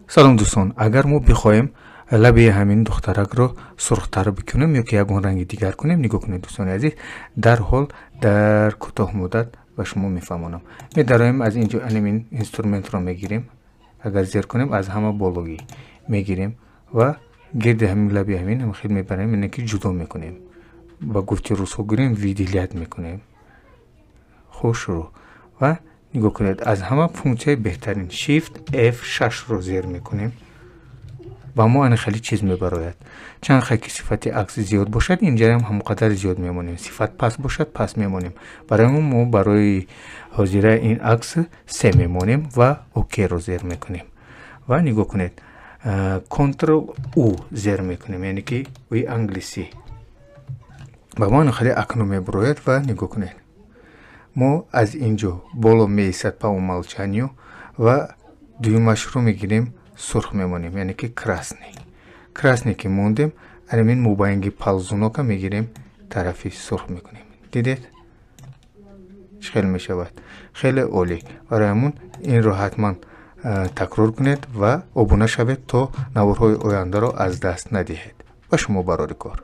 Салом, дӯстон! Агар мо бихоҳем лаби ҳамин духтаракро сурхтар бикунем ё ки ягон ранги дигар кунем, нигоҳ кунед, дӯстони азиз, дарҳол дар кӯтоҳ муддат ба шумо мефаҳмонам. Медароем, аз инҷо анамин инструментро мегирем. Агар зер кунем, аз ҳама бологӣ мегирем ва гирди ҳамин лаби ҳамин хел мебарем, ине ки ҷудо мекунем. Ба гуфти русҳо гирем, выделять мекунем. Хушрӯ ва нигоҳ кунед, аз ҳама функсияи беҳтарин Shift F6-ро зер мекунем ва мо ана хеле чиз мебарояд. Чанд хел ки сифати акс зиёд бошад, инҷаам ҳамон қадар зиёд мемонем, сифат паст бошад, паст мемонем. Барои мо барои ҳозира ин акс се мемонем ва окейро зер мекунем. Ва нигоҳ кунед, Ctrl U зер мекунем, яъне ки уи англисӣ ба мо хеле окно мебарояд. Ва нигоҳ кунед, мо аз ин ҷо боло меистад по умолчанию ва дуюмашро мегирем, сурх мемонем, яъне ки красный. Красный ки мондем, анамин мобайнги ползунока мегирем, тарафи сурх мекунем. Дидед, чӣ хел мешавад? Хеле олӣ. Барои ҳамун инро ҳатман такрор кунед ва обуна шавед, то наворҳои ояндаро аз даст надиҳед. Ба шумо барори кор.